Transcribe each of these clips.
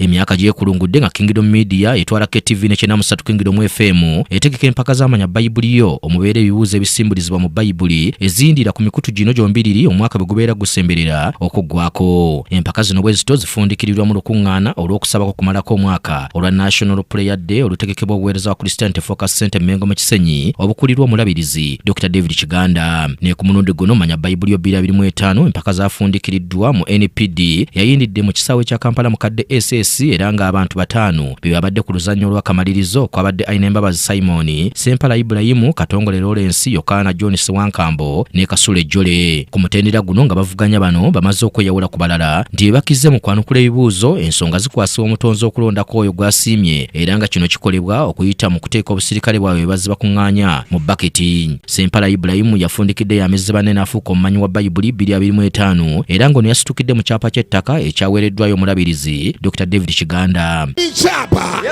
Emyaka gyekulungudde nga Kingdom Media etwala KTV ne 93 Kingdom FM etegeka empaka z'amanya Bayibuli yo omubeera ebibuuzo ebisimbulizibwa mu Bayibuli eziyindira ku mikutu gino gyombiriri omwaka bwe gubeera gusemberera okuggwako. Empaka zino bwe zito zifundikirirwa mu lukuŋŋaana olw'okusabako okumalako omwaka olwa National Prayer Day olutegekebwa obuweereza wa Christianity Focus Center Mengo mu Kisenyi obukulirwa omulabirizi Dr. David Kiganda. Ne ku mulundi guno manya Bayibuli yo 2025 empaka zafundikiriddwa mu NPD yayindidde mu kisaawe kya Kampala Mukadde SS era ng'abantu bataano be babadde ku luzannya olw'akamalirizo kwabadde Ainembabazi Simon, Sempala Ibulayimu, Katongole Lawrence, Yokaana John Ssewankambo ne Kasule Jole. Ku mutendera guno nga bavuganya bano bamaze okweyawula ku balala nti be bakize mu kwanukula ebibuuzo, ensonga zikwasibwa omutonzi okulondako oyo gw'asiimye era nga kino kikolebwa okuyita mu kuteeka obusirikale bwabwe bwe bazze bakuŋŋaanya mu baketi. Sempala Ibulayimu yafundikidde yamezze banne n'afuuka omumanyi wa Bayibuli 2025 era ng'ono yasitukidde mu kyapa ky'ettaka ekyaweereddwayo omulabirizi Dr. David Kiganda. Ekyapa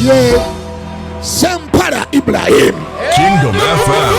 ye Sempala Ibrahim. Kingdom FM.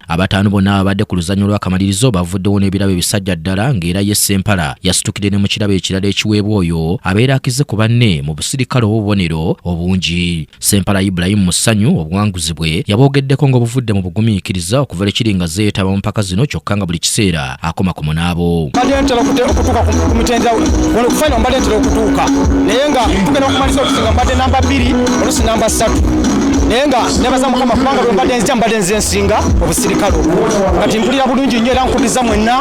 Abataano bonna ababadde ku luzannya lw'akamalirizo bavuddewo n'ebirabo ebisajja ddala ng'era ye Ssempala yasitukidde ne mu kirabo ekirala ekiweebwa oyo abeera akize ku banne mu busirikale obw'obubonero obungi. Ssempala Ibrahim mu ssanyu obuwanguzi bwe yabwogeddeko ng'obuvudde mu bugumiikiriza okuva lwe kiri nga zeetaba mu mpaka zino kyokka nga buli kiseera akoma ku munaabo. Mbadde ntera okutuuka ku mitendera wano ku final, mbadde ntera okutuuka naye nga tugenda okumaliriza olusi nga mbadde namba 2, olusi namba 3, naye nga nebaza Mukama kubanga lwe mbadde nzija mbadde nze nsinga obusirikale obwo. Kati mpulira bulungi nnyo era nkubiriza mwenna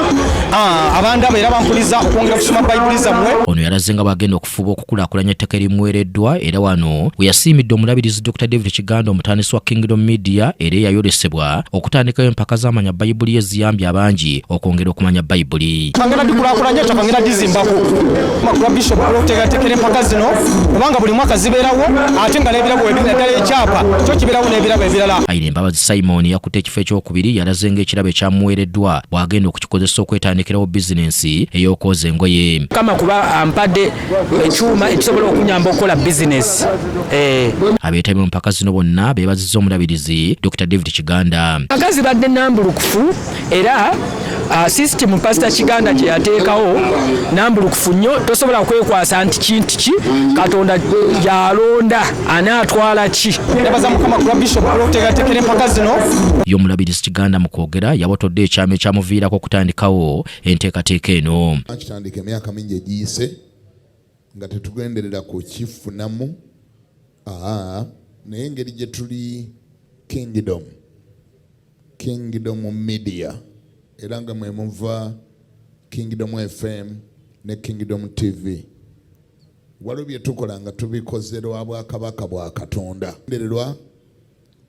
abandaba era bampuliza okwongera okusoma Bayibuli zammwe. Ono yalaze nga bw'agenda okufuba okukulaakulanya ettaka erimuweereddwa era wano we yasiimidde omulabirizi Dr. David Kiganda omutandisi wa Kingdom Media era eyayolesebwa okutandikayo empaka z'amanya Bayibuli eziyambye abangi okwongera okumanya Bayibuli. Ngenda dikulaakulanya ettaka, ngenda dizimbako makula Bishop olw'okuteekateekera empaka zino kubanga buli mwaka zibeerawo ate nga n'ebirabo ebiri naddala ekyapa kyo kibeerawo n'ebirabo ebirala. Aine Mbabazi Simon yakutte ekifo ekyokubiri yalaze ng'ekirabo ekyamuweereddwa bw'agenda okukikozesa okwetandikirawo bizinensi ey'okwoza engoye. Mukama kuba ampadde ekyuma ekisobola okunyamba okukola bizinesi. Abeetabye mu mpaka zino bonna beebazizza omulabirizi Dr. David Kiganda. Empaka zibadde nambulukufu era sisitimu Pasita Kiganda gye yateekawo nambulukufu nnyo, tosobola kwekwasa nti kintu ki Katonda gy'alonda anaatwala ki. Nebaza Mukama kulwa Bishop olw'okuteekateekera empaka zino. Ye omulabirizi Kiganda mu kwogera yabotodde ekyama ekyamuviirako okutandikawo enteekateeka eno. Kitandika emyaka mingi egiyise nga tetugenderera kukifunamu, naye engeri gye tuli Kingdom Media era nga mwe muva Kingdom FM ne Kingdom TV, waliwo bye tukola nga tubikoze lwa bwakabaka bwa Katonda. Ndererwa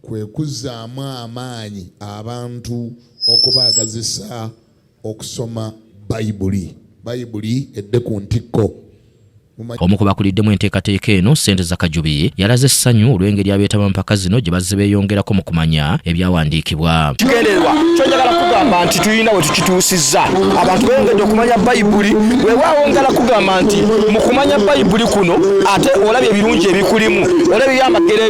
kwe kuzzaamu amaanyi abantu okubaagazisa okusoma Bayibuli, Bayibuli edde ku ntikko. Omu ku bakuliddemu enteekateeka eno, Ssenteza Kajubi, yalaze essanyu olw'engeri abeetaba mu mpaka zino gye bazze beeyongerako mu kumanya ebyawandiikibwa. Kigendererwa kyo njagala kugamba nti tulina we tukituusizza, abantu beeyongedde okumanya Bayibuli. Weewaawo njagala kugamba nti mu kumanya Bayibuli kuno ate olabye ebirungi ebikulimu, olabye ebyamagero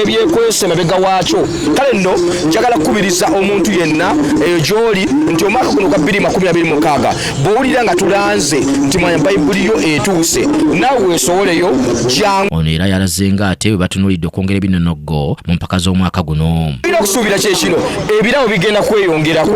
ebyekwese emabega waakyo. Kale nno njagala kukubiriza omuntu yenna eyo gy'oli nti omwaka guno gwa 2026 bw'owulira nga tulanze nti manya Bayibuli yo etuuse, naawe weesowoleyo jangu. Ono era yalaze nga ate bwe batunuulidde okwongera ebinonoggo mu mpaka z'omwaka guno. Tulina okusuubira kye kino, ebirabo bigenda kweyongerako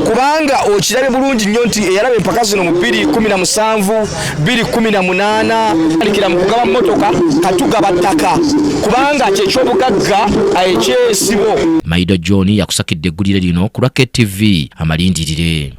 kubanga okirabye bulungi nnyo nti eyalaba empaka zino mu 2017, 2018 alikira mu kugaba mmotoka, katugaba ttaka kubanga kyekyobugagga ekyesibo. Maido John yakusakidde eggulire lino ku lwa KTV amalindirire.